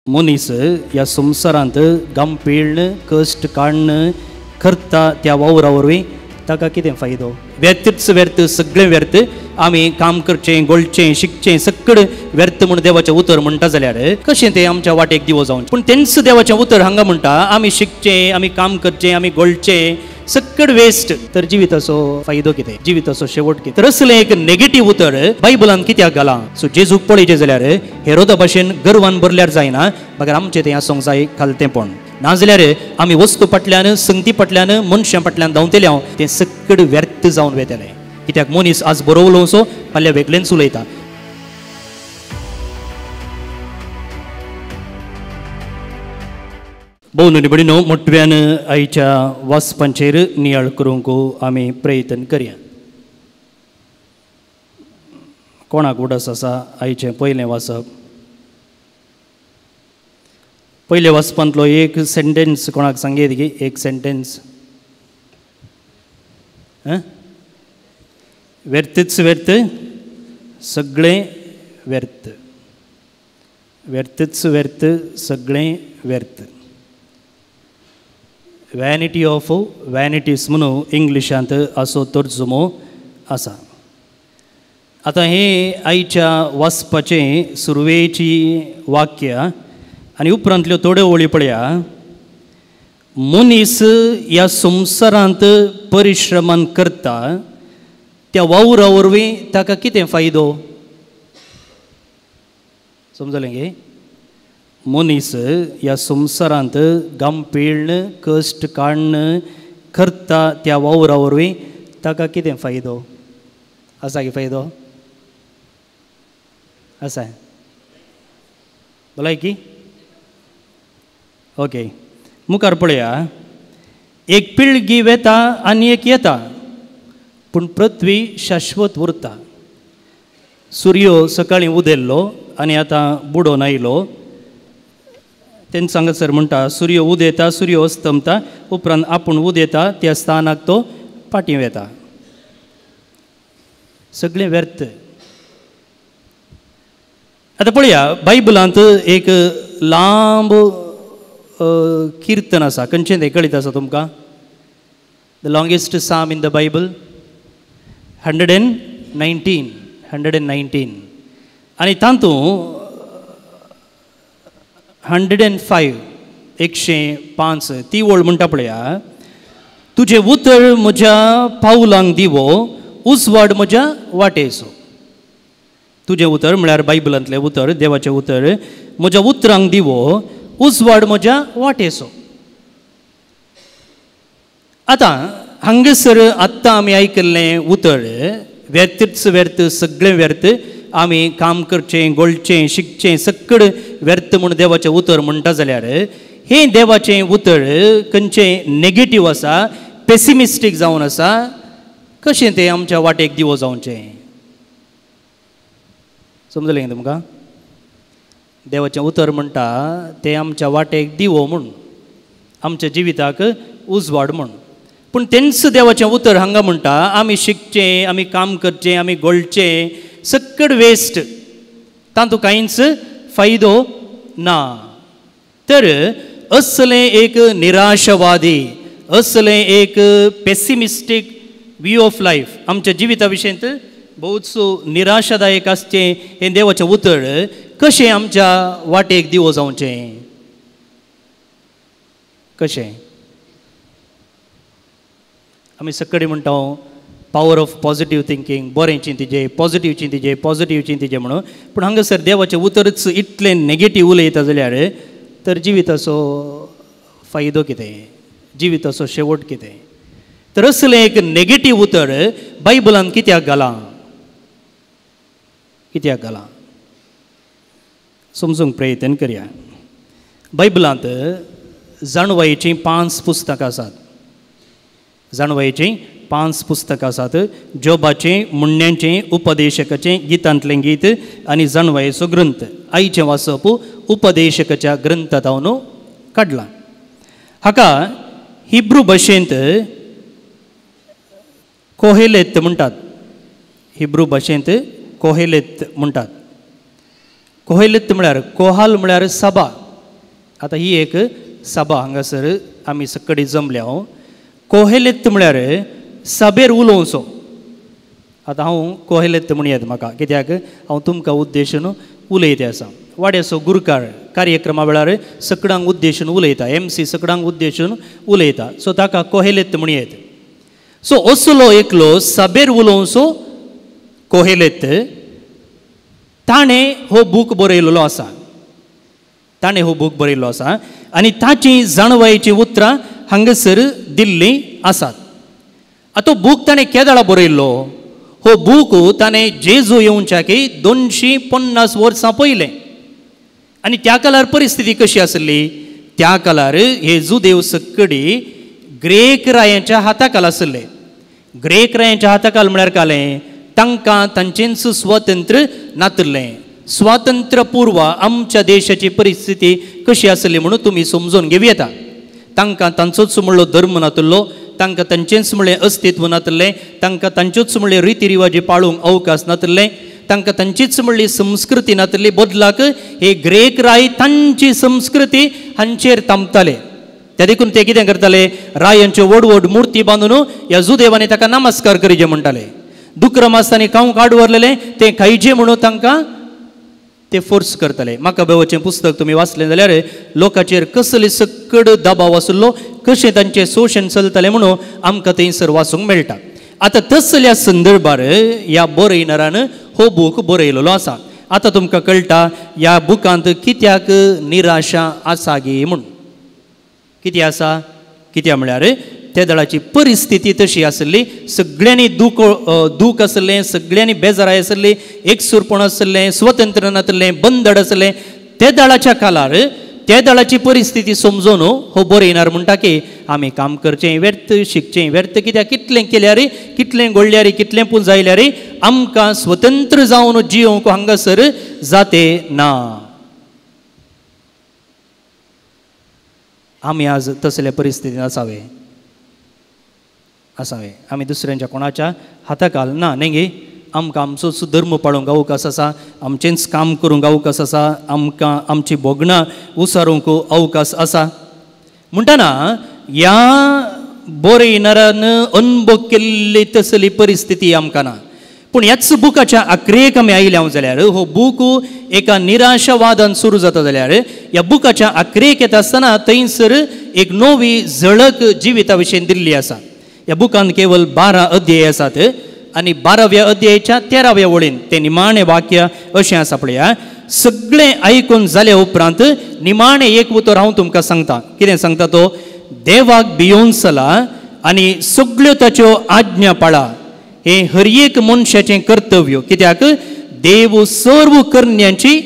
मनीस ह्या संवसारांत गंपीर्ण कश्ट काडून करता त्या वावरा वरवीं ताका कितें फायदो? व्यर्थच व्यर्थ, सगळें व्यर्थ. आमी काम करचें, गोळचें, शिकचें, सगळें व्यर्थ म्हूण देवाचें उतर म्हणटा जाल्यार कशें तें आमच्या वाटेक दिवो जावन? पूण तेंच देवाचें उतर हांगा म्हणटा आमी शिकचें, आमी काम करचें, आमी गोळचें, सगळें वेस्ट. तर जिविताचो फायदो कितें? जिविताचो शेवट कितें? तर असलें एक नेगेटीव उतर बायबलान कित्याक घालां? सो जेजूक पळयचें जाल्यार हेरोदा भाशेन गर्वान भरल्यार जायना, मगर आमचें तें आसूंक जाय खालतेंपण. नाजाल्यार आमी वस्तू फाटल्यान, संगती फाटल्यान, मनशां फाटल्यान धांवतले, तें सगळें व्यर्थ जावन वतलें. कित्याक मनीस आज बरो उलोवचो, फाल्यां वेगळेंच उलयता. भोव भयणीनो, मोटव्यान आयच्या वाचपांचेर नियाळ करूंक आमी प्रयत्न करया. कोणाक उडास आसा आयचें पयलें वाचप? पयलें वाचपांतलो एक सेंटेन्स कोणाक सांगयत की? एक सेंटेन्स. व्यर्थच व्यर्थ, सगळें व्यर्थ. व्यर्थच व्यर्थ, सगळें व्यर्थ. वॅनिटी ऑफ वॅनिटीज म्हणून इंग्लिशांत असो तर्जुमो आसा. आतां हें आयच्या वाचपाचें सुरवेची वाक्य आनी उपरांतल्यो थोड्यो ओळी पळया. मनीस ह्या संवसारांत परिश्रमान करता त्या वावरा वरवीं ताका कितें फायदो? समजलें गे? मनीस ह्या संवसारांत गंपीर्ण कश्ट काडून करता त्या वावरा वरवीं ताका कितें फायदो? आसा की फायदो? आसा. भलायकी? ओके, मुखार पळया. एक पिळगी वेता आनी एक येता, पूण पृथ्वी शाश्वत उरता. सुर्यो सकाळीं उदेल्लो आनी आतां बुडोवन आयलो. तेन्ना हांगासर म्हणटा सुर्य उदेता, सुर्य अस्तमता, उपरांत आपूण उदेता त्या स्थानाक तो फाटीं वेता. सगळें व्यर्थ. आतां पळया, बायबलांत एक लांब किर्तन आसा. खंयचें तें कळीत आसा तुमकां? The longest psalm in the Bible, 119. 119. आनी तातूंत 105, 105 ती ओळ म्हणटा पळया. तुजें उतर म्हज्या पावलांक दिवो, उजवाड म्हज्या वाटेचो. तुजें उतर म्हळ्यार बायबलांतलें उतर, देवाचें उतर, म्हज्या उतरांक दिवो, उजवाड म्हज्या वाटेचो. आतां हांगासर आत्तां आमी आयकल्लें उतर व्यर्थच व्यर्थ, सगळें व्यर्थ. आमी काम करचें, गोळचें, शिकचें, सगळें व्यर्थ म्हूण देवाचें उतर म्हणटा जाल्यार हें देवाचें उतर खंयचें नेगेटीव आसा, पेसिमिस्टीक जावन आसा. कशें तें आमच्या वाटेक दिवो जावचें? समजलें तुमकां? देवाचें उतर म्हणटा तें आमच्या वाटेक दिवो म्हूण, आमच्या जिविताक उजवाड म्हूण. पूण तेंच देवाचें उतर हांगा म्हणटा आमी शिकचें, आमी काम करचें, आमी गोळचें, सगळें वेस्ट, तातूंत कांयच फायदो ना. तर असलें एक निराशवादी, असलें एक पेसिमिस्टीक व्यू ऑफ लायफ, आमच्या जिविता विशयंत भोवच निराशादायक आसचें हें देवाचें उतर कशें आमच्या वाटेक दिवो जावचें? कशें? आमी सगळे म्हणटा पावर ऑफ पॉजिटीव थिंकींग, बरें चिंतिचें, पॉजिटीव चिंतिचें, पॉजिटीव चिंतिचें म्हणून. पूण हांगासर देवाचें उतरच इतलें नेगेटीव उलयता जाल्यार तर जिविताचो फायदो कितें? जिविताचो शेवट कितें? तर असलें एक नेगेटीव उतर बायबलान कित्याक घालां? कित्याक घालां? समजूंक प्रयत्न करया. बायबलांत जाणवायेचीं 5 पुस्तकां आसात. जाणवायेचीं 5 पुस्तकां आसात. जोबाचें, म्हणण्यांचें, उपदेशकाचें, गितांतलें गीत आनी जाणवायेचो ग्रंथ. आयचें वाचप उपदेशकाच्या ग्रंथांत काडलां. हाका हिब्रू भाशेंत कोहेलेत म्हणटात. हिब्रू भाशेंत कोहेलेत म्हणटात. कोहेलेत म्हळ्यार कोहाल म्हळ्यार सभा. आतां ही एक सभा हांगासर आमी सकडी जमल्या. कोहेलेत म्हळ्यार सभेर उलोवचो. आतां हांव कोहेलेत म्हणयेत म्हाका, कित्याक हांव तुमकां उद्देशून उलयत आसा. वाड्याचो गुरकार कार्यक्रमा वेळार सकडांक उद्देशून उलयता, एम सी सकडांक उद्देशून उलयता, सो ताका कोहेलेत म्हणयेत. सो असलो एकलो सभेर उलोवचो कोहेलेत, ताणें हो बूक बरयलेलो आसा. ताणें हो बूक बरयल्लो आसा आनी ताची जाणवायेचीं उतरां हांगासर दिल्लीं आसात. आतां तो बूक ताणें केदळा बरयल्लो? हो बूक ताणें जेजू येवच्याक 250 वर्सां पयलें. आनी त्या काळार परिस्थिती कशी आसली? त्या काळार हे जुदेव सकडी ग्रेक रायांच्या हाताखाल आसले. ग्रेक रायांच्या हाताखाल म्हळ्यार कालें तांकां तांचेंच स्वातंत्र्य नातिल्लें. स्वातंत्र्य पूर्व आमच्या देशाची परिस्थिती कशी आसली म्हणून तुमी समजून घेवं येता. तांकां तांचोच म्हणलो धर्म नातिल्लो, तांकां तांचेंच म्हणलें अस्तित्व नातिल्लें, तांकां तांच्योच म्हणलें रिती रिवाजी पाळूंक अवकाश नातिल्लें, तांकां तांचीच म्हणली संस्कृती नातिल्ली. बदलाक हे ग्रेक राय तांची संस्कृती हांचेर तांबताले. त्या देखून ते कितें करताले? रायांच्यो व्हड व्हड मुर्ती बांदून ह्या जुदेवांनी ताका नमस्कार करीजे म्हणटाले. दुक्रम आसतना खावंक हाड व्हरलेलें तें खायचें म्हणून तांकां ते फोर्स करताले. म्हाका बेवाचें पुस्तक तुमी वाचलें जाल्यार लोकांचेर कसली सकड दबाव आशिल्लो, कशें तांचें शोशण चलतालें म्हणून आमकां थंयसर वाचूंक मेळटा. आतां तसल्या संदर्भार ह्या बरयणारान हो बूक बरयलेलो आसा. आतां तुमकां कळटा ह्या बुकांत कित्याक निराशा आसा गी म्हूण. कितें आसा? कित्याक म्हळ्यार त्या दळाची परिस्थिती तशी आसली, सगळ्यांनी दूख आसलें, सगळ्यांनी बेजाराय आसली, एकसूरपण आसलें, स्वतंत्र नासलें, बंदड आसलें. त्या दळाच्या काळार त्या दळाची परिस्थिती समजून हो बरयणार म्हणटा की आमी काम करचें व्यर्थ, शिकचें व्यर्थ, कित्याक कितलें केल्यार, कितलें घडल्यार, कितलें पुंजायल्यार आमकां स्वतंत्र जावन जियोंक हांगासर जाते ना. आमी आज तसल्या परिस्थितीन आसावे आसावे. आमी दुसऱ्यांच्या कोणाच्या हाताखाल ना न्ही गे. आमकां आमचोच धर्म पाळूंक अवकाश आसा, आमचेंच काम करूंक अवकाश आसा, आमकां आमची भोगणां उसारूंक अवकाश आसा. म्हणटना ह्या बरयणारान अनुभव केल्ली तसली परिस्थिती आमकां ना. पूण ह्याच बुकाच्या आखरेक आमी आयल्या जाल्यार हो बूक एका निराशावादान सुरू जाता जाल्यार ह्या बुकाच्या आखरेक येता आसतना थंयसर एक नवी झळक जिविता विशीं दिल्ली आसा. ह्या बुकान केवल 12 अध्याय आसात आनी 12व्या अध्यायाच्या 13व्या वळीन तें निमाणें वाक्य अशें आसा पळया. सगळें आयकून जाल्या उपरांत निमाणें एक उतर हांव तुमकां सांगता. कितें सांगता तो? देवाक भियोवन चला आनी सगळ्यो ताच्यो आज्ञा पाळा. हें हर एक मनशाचें कर्तव्य. कित्याक देव सर्व करण्यांची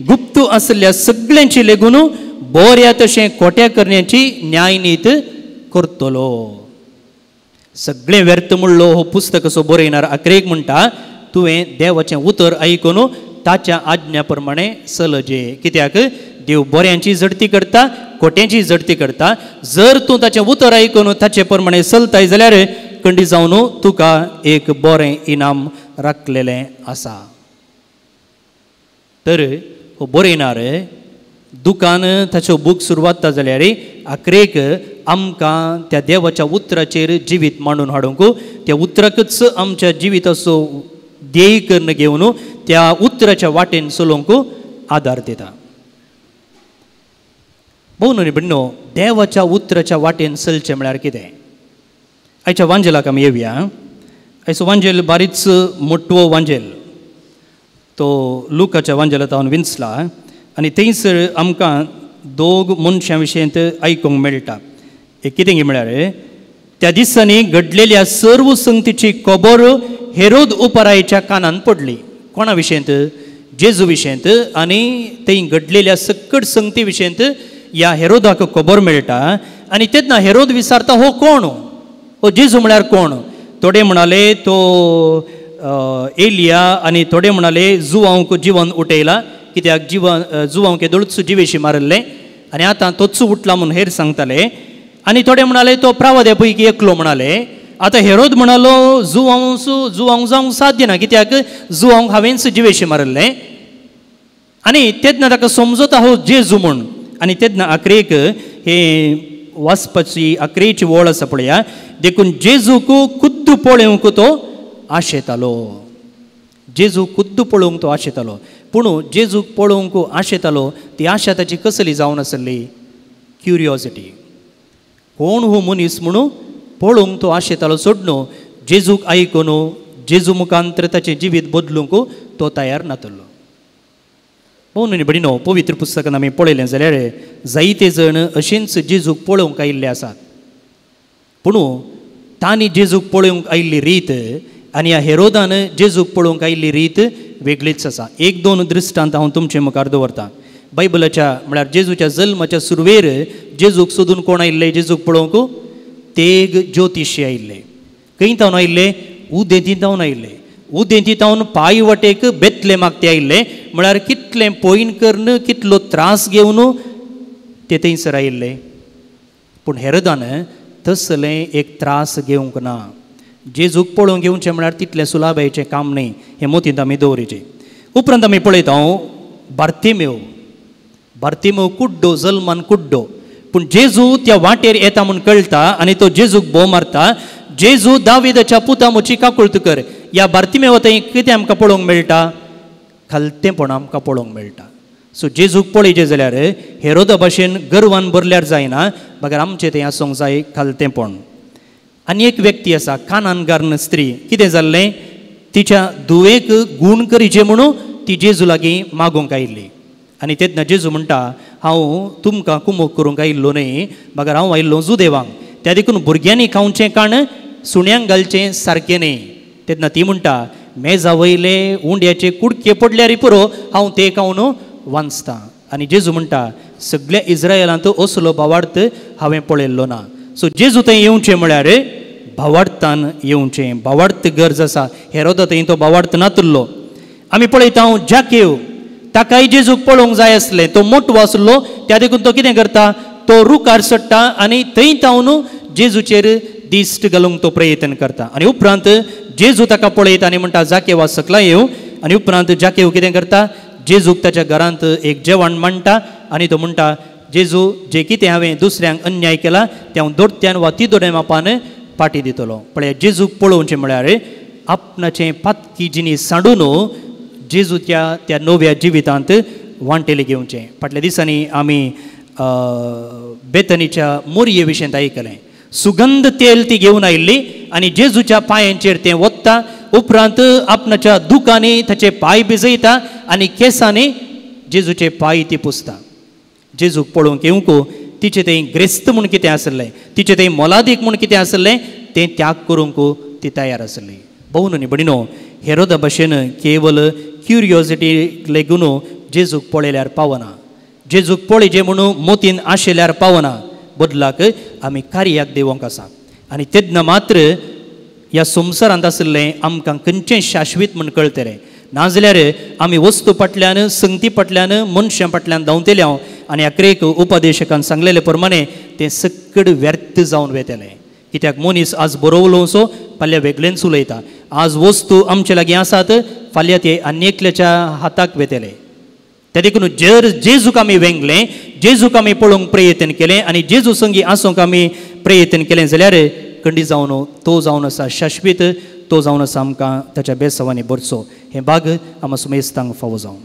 गुप्त आशिल्ल्या सगळ्यांची लेगून बऱ्या तशें खोट्या करण्याची न्यायनीत करतलो. सगळें व्यर्थ म्हणलो हो पुस्तक असो बरयणार आखरेक म्हणटा तुवें देवाचें उतर आयकून ताच्या आज्ञा प्रमाणे चलजे. कित्याक देव बऱ्यांची झडती करता, खोट्यांची झडती करता. जर तूं ताचें उतर आयकून ताचे प्रमाणे चलताय जाल्यार कंडी जावन तुका एक बरें इनाम राखलेलें आसा. तर हो बरयणार दुकान ताच्यो बूक सुरवात जाल्यार आखरेक आमकां त्या देवाच्या उतराचेर जिवीत मांडून हाडूंक, त्या उतराकच आमच्या जिविताचो ध्येय करून घेवन त्या उतराच्या वाटेन चलोवंक आदार दिता. भोव भयणो, देवाच्या उतराच्या वाटेन चलचें म्हळ्यार कितें? आयच्या वांजेलाक आमी येवया. आयचो वांजेल बारीच मोटवो वांजेल, तो लुकाच्या वांजेलांत हांव विंचला आनी थंयसर आमकां दोग मनशां विशयंत आयकूंक मेळटा. एक कितें म्हळ्यार त्या दिसांनी घडलेल्या सर्व संगतीची खबर हेरोद उपरायच्या कानान पडली. कोणा विशयंत? जेजू विशयंत. आनी थंय घडलेल्या सकट संगती विशयंत ह्या हेरोदाक खबर मेळटा. आनी तेन्ना हेरोद विचारता हो कोण? हो जेजू म्हळ्यार कोण? थोडे म्हणाले तो एलिया आनी थोडे म्हणाले जुवांक जिवन उठयला, कित्याक जिवन जुवांक येदोळच जिवेशी मारिल्लें आनी आतां तोच उठला म्हूण हेर सांगताले. आनी थोडे म्हणाले तो प्रावद्या पैकी एकलो म्हणाले. आतां हेरोद म्हणालो जुवांक जावंक साध्य ना, कित्याक जुवांक हांवेंच जिवेशी मारिल्लें. आनी तेन्ना ताका समजता हो जेजू म्हूण. आनी तेन्ना आखरेक हे वाचपाची आखरेची वळ आसा पळया, देखून जेजूक खुद्द पळोवंक तो आशेतालो. जेजू खुद्द पळोवंक तो आशेतालो. पूण जेजूक पळोवंक आशेतालो ती आशा ताची कसली जावन आसली? क्युरियोसिटी. कोण हो मनीस म्हणून पळोवंक तो आशेतालो सोडून जेजूक आयकून जेजू मुखांतर ताचें जिवीत बदलूंक तो तयार नातलो. भोवनून भयणीनो, पवित्र पुस्तकान आमी पळयलें जाल्यार जायते जण अशेंच जेजूक पळोवंक आयिल्ले आसात. पूण तांणी जेजूक पळोवंक आयिल्ली रीत आनी ह्या हेरोदान जेजूक पळोवंक आयिल्ली रीत वेगळीच आसा. एक दोन दृश्टांत हांव तुमचे मुखार दवरतां. बायबलाच्या म्हळ्यार जेजूच्या जल्माच्या सुरवेर जेजूक सोदून कोण आयिल्ले? जेजूक पळोवंक तेग ज्योतिशी आयिल्ले. खंय तावन आयिल्ले? उदेंती तावन आयिल्ले. उदेंती तावन पांय वाटेक बेतलेमाक ते आयिल्ले. म्हळ्यार कितलें पयण करून कितलो त्रास घेवन ते थंयसर आयिल्ले. पूण हेरोदान तसलें एक त्रास घेवंक ना. जेजूक पळोवंक घेवचें म्हळ्यार तितलें सुलाभायेचें काम न्हय हें मोतींत आमी दवरिचें. उपरांत आमी पळयता बार्तिमेव. बार्तिमेव कुड्डो, जल्मान कुड्डो. पूण जेजू त्या वाटेर येता म्हूण कळटा आनी तो जेजूक भोव मारता. जेजू दाविदाच्या पुता म्हजी काकुळट कर. ह्या बार्तिमेवा थंय कितें आमकां पळोवंक मेळटा? खालतेंपण आमकां पळोवंक मेळटा. सो जेजूक पळयचें जाल्यार हेरोदा भाशेन गर्वान भरल्यार जायना, बगर आमचें थंय आसूंक जाय खालतेंपण. आनी एक व्यक्ती आसा कानानगार्न स्त्री. कितें जाल्लें? तिच्या धुवेक गूण करीचे म्हणून ती जेजू लागीं मागूंक आयिल्ली. आनी तेन्ना जेजू म्हणटा, हांव तुमकां कुमोक करूंक आयिल्लो न्हय, बगर हांव आयिल्लो जुदेवांक. त्या देखून भुरग्यांनी खावचें काण सुण्यांक घालचें सारकें न्हय. तेन्ना ती म्हणटा, मेजा वयले उंड्याचे कुडके पडल्यार पुरो, हांव ते खावन वांचतां. आनी जेजू म्हणटा, सगळ्या इस्रायलांत असलो भावार्थ हांवें पळयल्लो ना. सो जेजू थंय येवचें म्हळ्यार भावार्थान येवचें. भावार्थ गरज आसा. हेरोदा थंय तो भावार्थ नातुल्लो. आमी पळयता जाकेव, ताकाय जेजूक पळोवंक जाय आसलें. तो मोटवो आसलो, त्या देखून तो कितें करता? तो रुखार चडटा आनी थंय तावन जेजूचेर दिश्ट घालूंक तो प्रयत्न करता. आनी उपरांत जेजू ताका पळयता आनी म्हणटा, जाकेवा सकला येव. आनी उपरांत जाकेव कितें करता? जेजूक ताच्या घरांत एक जेवण मांडटा आनी तो म्हणटा, जेजू जे कितें हांवें दुसऱ्यांक अन्याय केला तें हांव दोडत्यान वा तिदोड्या मापान पाटी दितलो. पळय, जेजूक पळोवचें म्हळ्यार आपणाचें पातकी जिनीस सांडून जेजू त्या त्या नव्या जिवितांत वांटेले घेवचें. फाटल्या दिसांनी आमी बेतनीच्या मोरये विशयांत आयकलें. सुगंध तेल ती घेवन आयिल्ली आनी जेजूच्या पांयांचेर तें वत्ता. उपरांत आपणाच्या दुकांनी ताचे पांय भिजयता आनी केंसांनी जेजूचे पांय ती पुसता. जेजूक पळोवंक येवंक तिचें थंय ग्रेस्त म्हूण कितें आसलें, तिचें थंय मोलादीक म्हूण कितें आसलें तें त्याग करूंक ती तयार आसली. भोवनून भयणीनो, हेरोदा भाशेन केवल क्युरियोसिटी लेगून जेजूक पळयल्यार पावना. जेजूक पळयचें म्हणून मोतीन आशेल्यार पावना. बदलाक आमी कार्याक देवोंक आसा. आनी तेन्ना मात्र ह्या संवसारांत आशिल्लें आमकां खंयचें शाश्वीत म्हूण कळटलें. नाजाल्यार आमी वस्तू फाटल्यान, संगती फाटल्यान, मनशां फाटल्यान धांवतले हांव. आनी अक्रेक उपदेशकान सांगलेले प्रमाणे तें सक्कड व्यर्थ जावन वेतलें. कित्याक मनीस आज बरोवलो सो फाल्यां वेगळेंच उलयता. आज वस्तू आमचे लागीं आसात, फाल्यां ते आनी एकल्याच्या हाताक वेतले. त्या देखून जर जेजूक आमी वेंगलें, जेजूक आमी पळोवंक प्रयत्न केलें आनी जेजू संगी आसूंक आमी प्रयत्न केलें जाल्यार खंडीत जावन तो जावन आसा शाश्वीत, तो जावन आसा आमकां ताच्या बेसावांनी भरचो. हें भाग आमकां सुमेस्तांक फावो जावं.